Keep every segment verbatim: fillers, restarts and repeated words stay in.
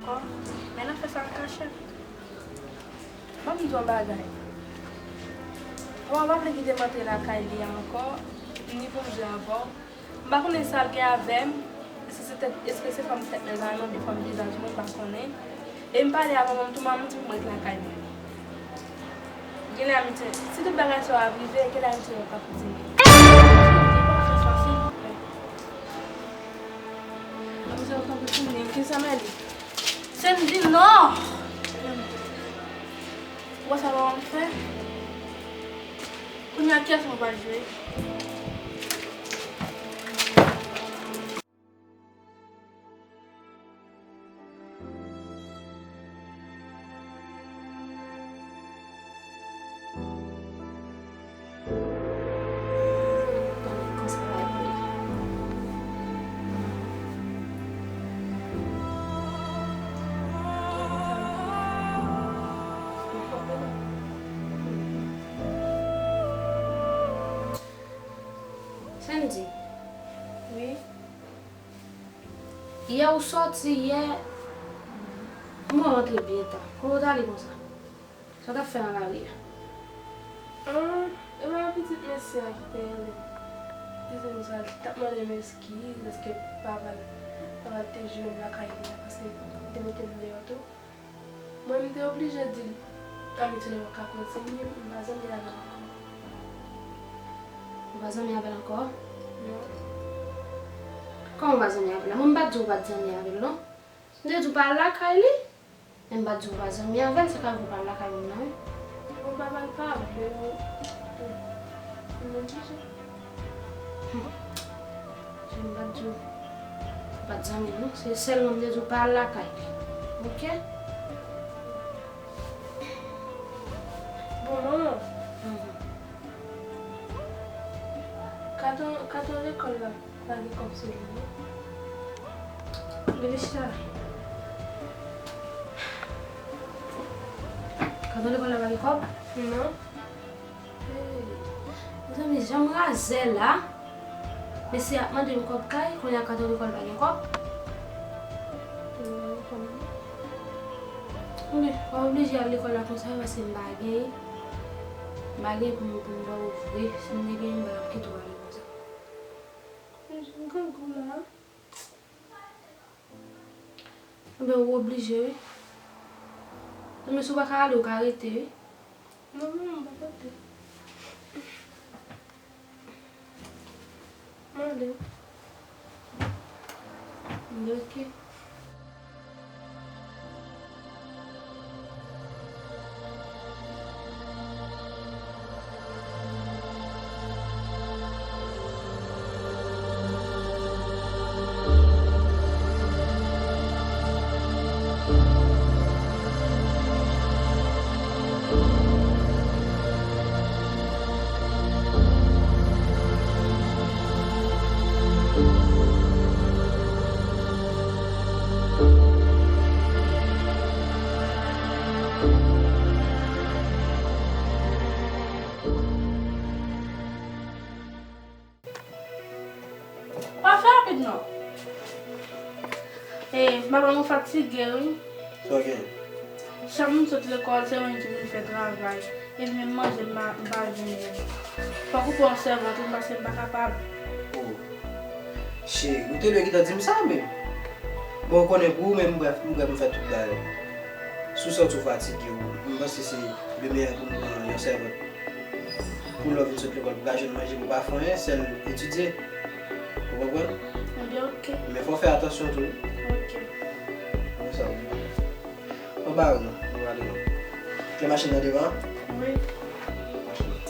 Ankò, men n ap fè sa an kachèt. Ban m di w yon bagay. Papa pa vle kite m antre lakay li a ankò, ni pou m jwe avè w. M pa konnen sa l gen avè m, èske se tèt, èske se fòm tèt mwen la, non, oubyen fòm vizaj mwen, m pa konnen. E m pale a manman m tou, manman m di pou m ret lakay mwen. Genlè amitye, si tout bagay sa yo ap rive, genlè amitye yo ka kontinye. Li pa fè sa, silvouplè. Amitye yo ka kontinye, kisa Mèli? Sandy, non! Ou wè sa w ap fè? Kounye a, kiyès mwen pral jwe? Sandy. Wi. Yè ou sòti, yè, m wè w antre byen ta. Kote w t ale konsa? Sa w t ap fè nan lari a? Ah, e pa pitit mesye a ki te rele m. Li di m sa, li t ap mande m eskiz, èske papa l, papa l te jere m lakay li a, paske li te mete m deyò tou. Mwen, m te oblije di l, amitye nou ka kontinye, m pa zanmi avè l ankò. Ou pa zanmi avè l ankò? Non. Kòman ou pa zanmi avè l la? Mwen, m pa t di w ou pa t zanmi avè l, non. M te di w pa al lakay li. Men m pa t di w pa zanmi avè l, se ka vin pa al lakay moun nan, wi. Bon, papa l pa vle, wi. Hmm. M oblije. Hmm. Jan m pa t di w pa t zanmi l, non. Se sèlman m te di w pa al lakay li. Oke? Bon, manman. Mhm. Katon, katon lekòl la. Pa gen kòb sou li, non. Vini chita la. Katon lekòl la pa gen kòb? Non. Hey. Mezanmi, jan m razè la. Mesye ap mande m kòb kay, kounye a katon lekòl pa gen kòb. Non, pa gen kòb, non. Oke, w ap oblije al lekòl la konsa, paske m pa gen, m pa gen pou m, pou m ba w vre. Si m te gen, m pa t ap kite w ale konsa. Jan grangou la. Enben, ou oblije, wi. Enben, si w pa ka ale, ou ka rete, wi. Non, non, m pa rete. M ale. Enben, oke. Pa fè rapid non. E, madanm ou fatige wi. Sa w gen? Chak moun sot lekòl, se mwen ki vin fè travay. E menm manje, m pa, m pa jwenn li. Fòk ou pran yon sèvant wi, paske m pa kapab. Oh. Cheri, ou te dwe gentan di m sa menm. Bon, ou konnen pou ou menm, m prè, m prè pou m fè tout bagay. Si w santi w fatige, ou, m panse se le meyè pou nou pran yon sèvant. Pou lè w vin sot lekòl, pou w ka jwenn manje, pou w pa fè anyen, sèl etidye. Ou konprann? Ebyen, oke. Men fò w fè atansyon tou. Oke. Konsa, wi. Anba, non, nou prale, non. Kite machin nan devan. Wi. Machin nan.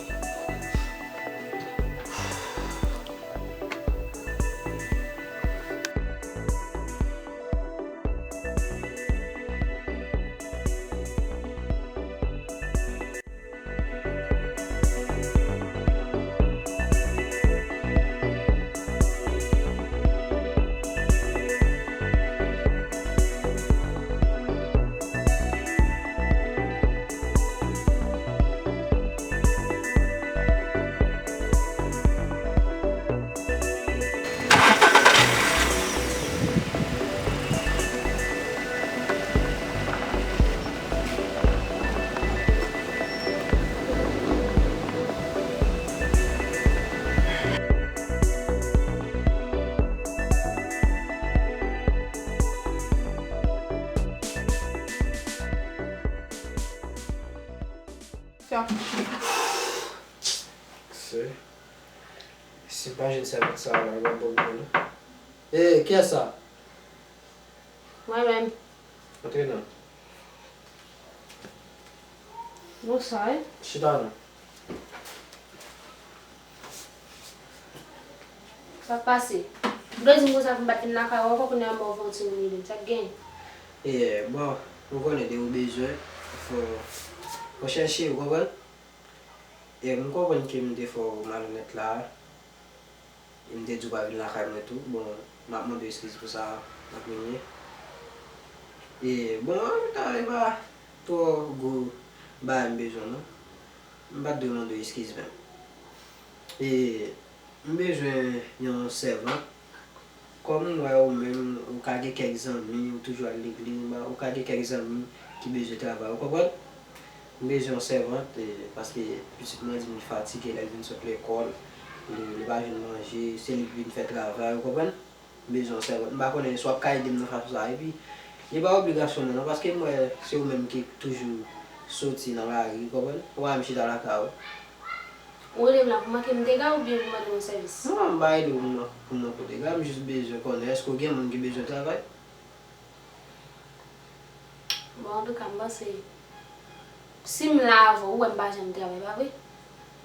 Se, si m pa jwenn sèvant sa a la, m ap bon non. E, kiyès sa? Mwen menm. Antre non. Bonswa, wi. Chita non. Sa k pase? M te di m konsa pou m pa t vin lakay ou ankò, kounye a m ba w fè yon ti woumide. Sa k gen? E, bon, m konnen depi w bezwen, fò, fò chèche, ou konprann? E, m konprann ke m te fè w malonèt la. E m te di w pa vin lakay mwen tou. Bon, m ap mande w eskiz pou sa an premye. E, bon, an menm tan, e pa twò gwo bagay m bezwen, non. M pa t dwe mande w eskiz menm. E, m bezwen yon sèvant. Kòm m wè ou menm, ou ka gen kèk zanmi, ou toujou al legliz, m pa, ou ka gen kèk zanmi ki bezwen travay, ou konprann? M bezwen yon sèvant, e, paske pitit mwen di m li fatige lè l vin sot lekòl, li, li pa jwenn manje, se li ki vin fè travay, ou konprann? M bezwen yon sèvant. M pa konnen si w ap ka ede m nan fason sa a. Epi, li pa obligasyon mwen non, paske m wè se ou menm ki toujou soti nan lari, ou konprann? Ou pa menm chita lakay ou. Ou rele m la pou manke m dega oubyen pou mande m yon sèvis? Non, m pa rele w pou man-, pou manke w dega, m jis bezwen konnen èske w gen moun ki bezwen travay? Bon, antouka, m panse, si m la avè w, ou wè m pa janm travay, pa vre?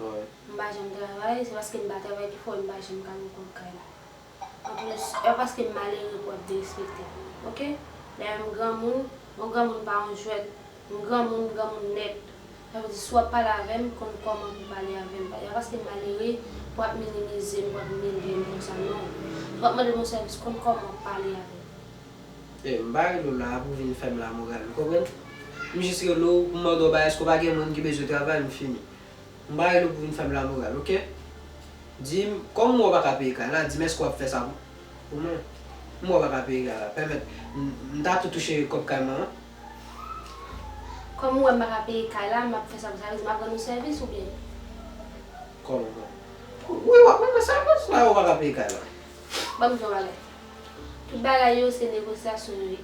Wi. M pa janm travay, se paske m pa travay ki fè m pa janm ka gen kòb kay la. Anplis, e pa paske m malere pou w ap derespekte m, oke? Dayè, m granmoun, yon granmoun pa yon jwèt. M granmoun, m granmoun nèt. Sa vle di, si w ap pale avè m, konn kòman pou w pale avè m. E pa paske m malere pou w ap minimize m, pou w ap imilye m konsa, non. Si w ap mande m yon sèvis, konn kòman w ap pale avè m. E, m pa rele w la pou w vin fè m lamoral, ou konprann? M jis rele w pou m mande w bagay, èske w pa gen moun ki bezwen travay, m fini. M pa rele w pou vin fè m lamoral, oke? Di m, kòm m wè w pa ka peye kay la, di m èske w ap fè sa pou, pou mwen? M wè w pa ka peye kay la, pèmèt m, m ta tou touche kòb kay mwen an. Kòm ou wè m pa ka peye kay la, m ap fè sa pou sa, vle di m ap rann ou sèvis oubyen? Kòman, kòman? Wi, w ap rann mwen sèvis, lè w pa ka peye kay la. Ban m di w yon bagay. Tout bagay yo, se negosyasyon yo ye.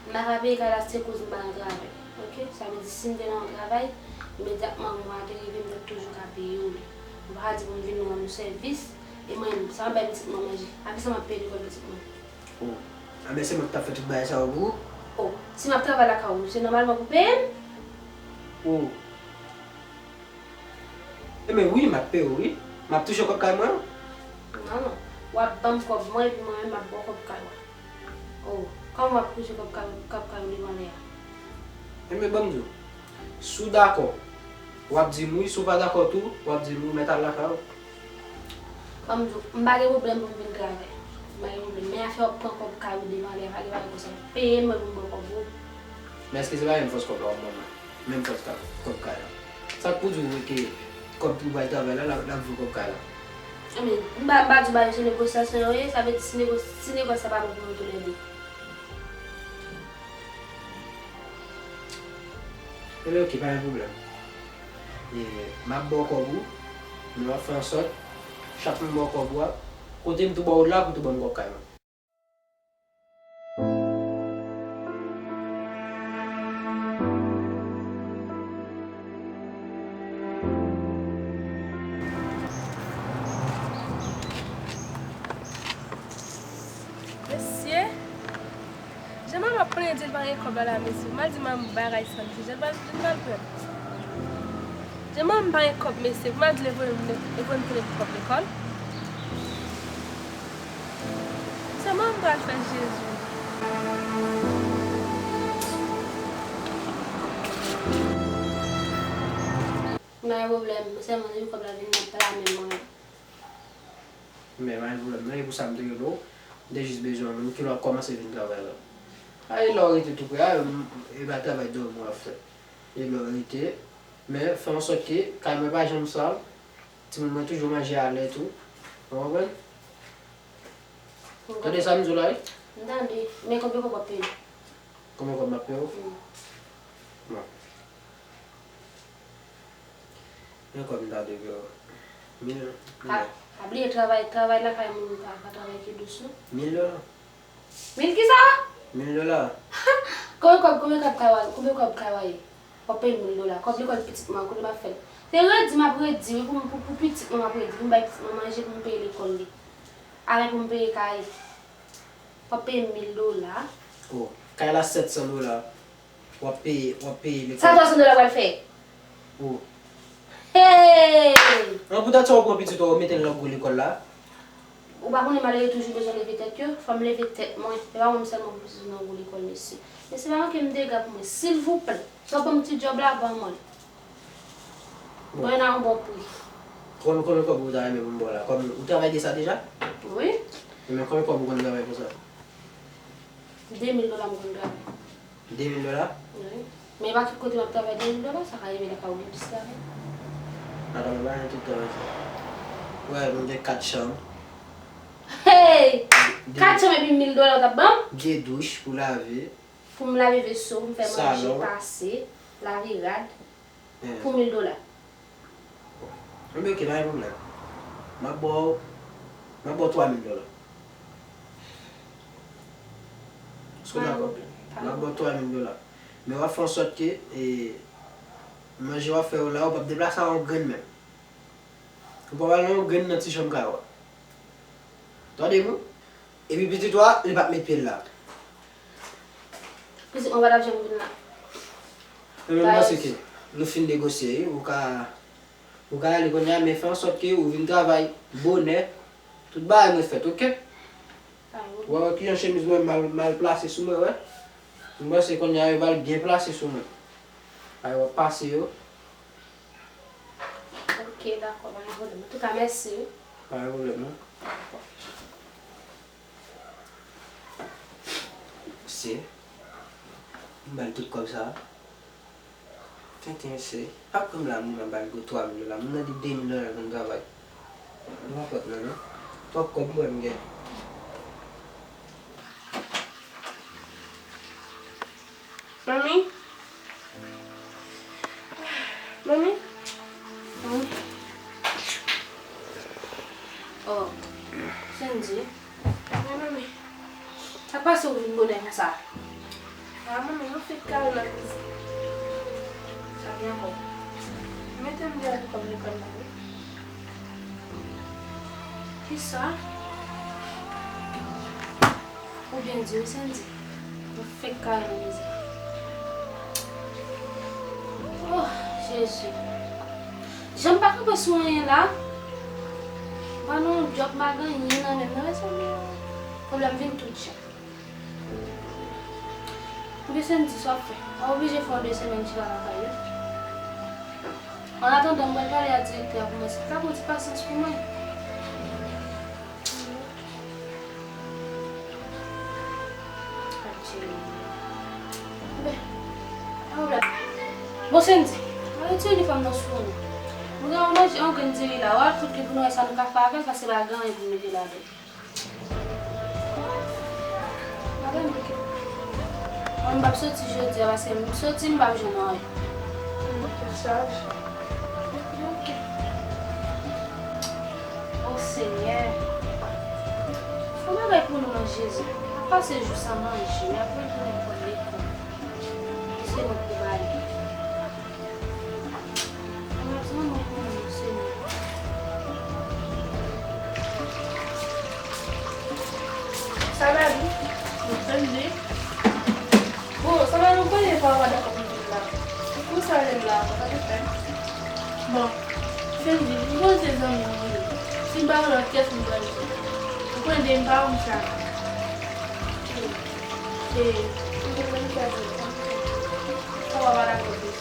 M pa ka peye kay la, se koz m pa nan travay. Oke? Sa vle di, si m te nan yon travay, imedyatman mwa a te rive, m t ap toujou ka peye w li. Ou pa ka di pou m vin rann ou sèvis, e mwen, sa m ap bay pitit mwen manje? Avèk sa m ap peye lekòl pitit mwen? Oh. Anben, se mwen ki t ap fè tout bagay sa yo pou ou? Oh, si m ap travay lakay ou, se nòmalman pou peye m? Oh. Enben wi, m ap peye w wi. M ap touche kòb kay mwen an. Non, non. W ap ban m kòb mwen, epi mwen menm m ap ba w kòb kay ou a. Oh, kòman w ap touche kòb kay, kòb kay ou devan lè a? Enben, ban m di w. Si w dakò, w ap di m wi. Si w pa dakò tou, w ap di m wi. Ou mèt al lakay ou. Ban m di w, m pa gen pwoblèm pou m vin travay. M pa gen pwoblèm. Men afè w ap pran kòb kay ou devan lè a, pa gen bagay konsa. Peye m mwen pou m ba w kòb ou. Men èske se pa menm fòs kòb la w ap ban mwen? Menm fòs kòb kay la. Sa k pou di w ke kòb pou w al travay la, l ap, l ap vo kòb kay la? Enben, m pa, m pa di w bagay se negosyasyon yo ye, sa vle di si negos-, si negòs sa pa bon pou nou toulède. Enben, oke, pa gen pwoblèm. E, m ap ba w kòb ou, men m ap fè ansòt, chak mwen ba w kòb ou a, kote m tou ba w la pou tou ban m kòb kay mwen. Mesye, jan manman ap plenyen di l pa gen kòb la la, mesye. M al di manman bagay sa, mesye. Jan l pral, jan l pral pran. Jan manman pa gen kòb, mesye, pou m al di l voye m, voye m voye m kòb lekòl. Sa manman pral fè, Jezi? M pa gen pwoblèm, sèlman depi kòb la vini, m ap blame manman. Men pa gen pwoblèm, non, e pou sa m te rele w. M te jis bezwen yon moun ki lè w ap kòmanse vin travay la. A, e lè w rete tou prè a, m, e pa travay dòmi w ap fè. E lè w rete, men fè an sòt ke kay mwen pa janm sal, timoun mwen toujou manje alè tou. Ou konprann? Tande sa m di w la, wi? M tande, men konbyen kòb w ap peye m? Konbyen kòb m ap peye w? Wi. Bon. Men kòb m ta dwe peye w. Mil, pa, mil. Pa bliye travay, travay lakay moun pa, pa travay ki dous, non. Mil dola. Mil kisa? Mil dola. Konbyen kòb, konbyen kòb kay w a, konbyen kòb kay w a ye? W ap peye mil dola. Kòb lekòl pitit mwen an, kote m ap fè l? Se redi m ap redi, wi, pou, pou, pou pitit mwen m ap redi, pou m bay pitit mwen manje, pou m peye lekòl li. Avèk pou m peye kaye. W ap peye mil dola. Oh, kay la sèt san dola. W ap peye, w ap peye lekòl. Sa twa san dola pral fè? Oh. Hey! An, poutèt sa w pran pitit ou, w mete l nan gwo lekòl la. Ou pa konnen malere toujou bezwen leve tèt yo? Fò m leve tèt mwen. E pa mwen sèlman pou pitit ou nan gwo lekòl, mesye. Mesye, pa manke m dega pou mwen, silvouplè. Sa w ban m ti djòb la, ban mwen l. Bon. Mwen nan yon bon pri. Konbyen, konbyen kòb ou ta renmen pou m ba w la? Kòm ou travay de sa deja? Wi. Ebyen, konbyen kòb ou konn travay konsa? De mil dola m konn travay. De mil dola? Wi. Men e pa tout kote m ap travay de mil dola, sa ka rive lè pa ou gen plis travay. Adan, mwen pa renmen tout travay sa. Wè, mwen gen kat chanm. Hey! De- Kat chanm epi mil dola ou t ap ban m? De douch pou lave. Pou m lave veso, pou m fè manje, salon, pase, lave rad. Eh. Pou mil dola. Enben, oke, pa gen pwoblèm. M ap ba w, m ap ba w twa mil dola. Èske w dakò? Pa gen pwoblèm. M ap ba w twa mil dola. Men w ap fè an sòt ke, e, manje w ap fè yo la, ou p ap deplase ak yon grenn menm. Ou p ap al nan yon grenn nan ti chanm kay ou a. Tande m wi. Epi pitit ou a, li p ap met pye l la. Pitit mwen pa t ap janm vin la. Ebyen, m panse ke nou fin negosye, wi. Ou ka, ou ka ale kounye a, men fè an sòt ke ou vin travay bonè. Tout bagay mwen fèt, oke? Ou wè kijan chemiz mwen mal, mal plase sou mwen, wè? M panse kounye a yo pral byen plase sou mwen. Ay, w ap pase yo. Ok, dakò, pa gen pwoblèm. Antouka, mèsi, wi. Pa gen pwoblèm, non. Se, m ba l tout kòb sa a. Tenten, se, ap pran m la, m ba l gwo twa mil dola. Moun nan di de mil dola l konn travay. M pa pòt nan, non. Twòp kòb mwen m gen. Manmi? Manmi? Hmm? Oh, Sandy. Wi, manmi. Sa k pase ou vin bonè konsa? Ah, manmi, nou fèk kare nan kizin. Sa gen ankò? Mete m deyò pou kòm lekòl la, wi. Kisa? Ou byen di wi, Sandy. Nou fèk kare nan kizin. Oh, Jezi. Jan m pa kanpe sou anyen la. M pa nan yon djòb, m pa gen anyen nan men m nan, mezanmi. Pwoblèm vin tout jan. Oubyen se m di sa w ap fè. W ap oblije fè yon de semèn chita lakay ou. An atandan, m pral pale ak direktè a pou mwen si l ka pran ti pasyans pou mwen. Adje. Bon, Sandy, al retire inifòm nan sou ou. Nou gen yon manje, yon grenn diri la. W al fout li pou nou wè sa nou ka fè avè l, paske pa gen anyen pou mete ladan l. Mwen, m p ap soti jodi a, paske m soti, m p ap jwenn anyen. Mwen, m ap fè chaj. O Senyè, fè bagay pou nou non Jezi. N ap pase jou san manje, n ap retounen pou lekòl. Se nou k pou bay. Sa Mari? Bon, Sandy. Bon, Sandy, nou konnen pa w pa dakò pou vin la. Se pou sa w rele m la, sa te fè. Bon, Sandy, m panse zanmi m wi. Si m pa gen lòt kès, m pral di. Ou konnen depi m pa wè w, m chak. Se, se, m te vle m fè di. Sa w pa dakò pou.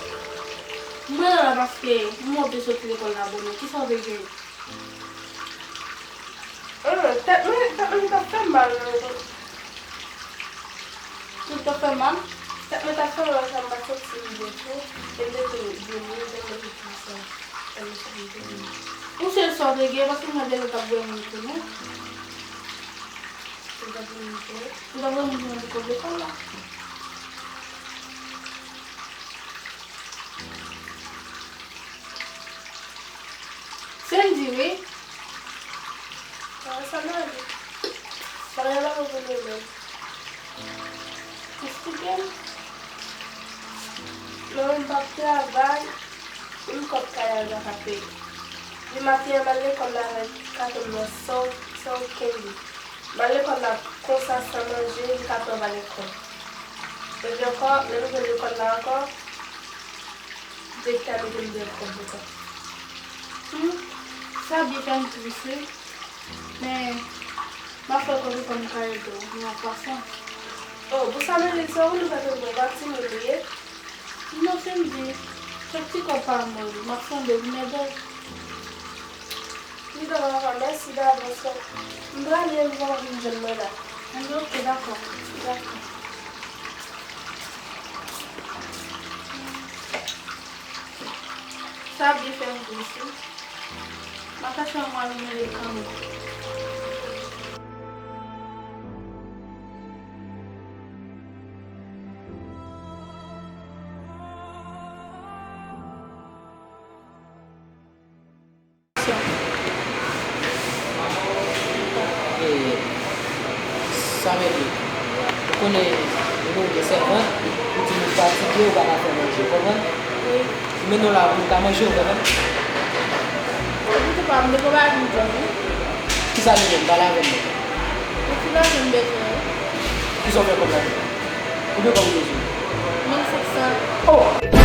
Mwen la paske m wè w te soti lekòl la bonè. Kisa w te gen? Ah, tèt mwen, tèt mwen t ap fè m mal. Tout t ap fè mal? Tèt mwen t ap fè m mal, sa m pa t santi m byen tou. E m te tou di m wi, tèlman m te santi m te byen. Ou se sa w te gen, paske m wè deja w t ap voye moun konnen. Ou t ap voye moun konnen. Ou t ap voye moun konnen pou kòb lekòl la. Sandy, wi. Ah, sa m ale. Bagay la pa bon menm. Esplike m. Non, m p ap travay, menm kòb kay la m pa ka peye. Demen maten an, m al lekòl la avèk katon m nan san, san kenbe. M al lekòl la konsa, san manje, m ka pran pa lekòl. Epi ankò, lè nou jwenn lekòl la ankò, direktè a mete m dèyè kòb konsa. Hmm, sa byen fè m tris, wi. Men, m ap fè kote kòm m ka ede w, yon fason. Oh, pou sa, Melissa, ou nou fè tout bon, pa timoun ou ye? Non, Cindy, se ti kòb pa m, wi, m ap sonde vin ede w. Li dòmi papa, mèsi davans, wi. M prale, m poko vin jwenn mwen la. Anben, oke, dakò. Dakò. Sa byen fè m tris, wi. M ap fè yon mwa vin ede kanmenm. E, sa mèt ou. Ou konnen, nou gen sèvant, ou di nou fatige, ou pa ka fè manje, ou konprann? Wi. Mennen w la pou nou ka manje, ou konprann? Ou di pa m, depi w pa vin jwenn, wi. Kisa nou jwenn? Pale avè m non. Yon ti lajan m bezwen, wi. Kisa w fè kòb la? Konbyen kòb ou bezwen? Mil senk san. Oh!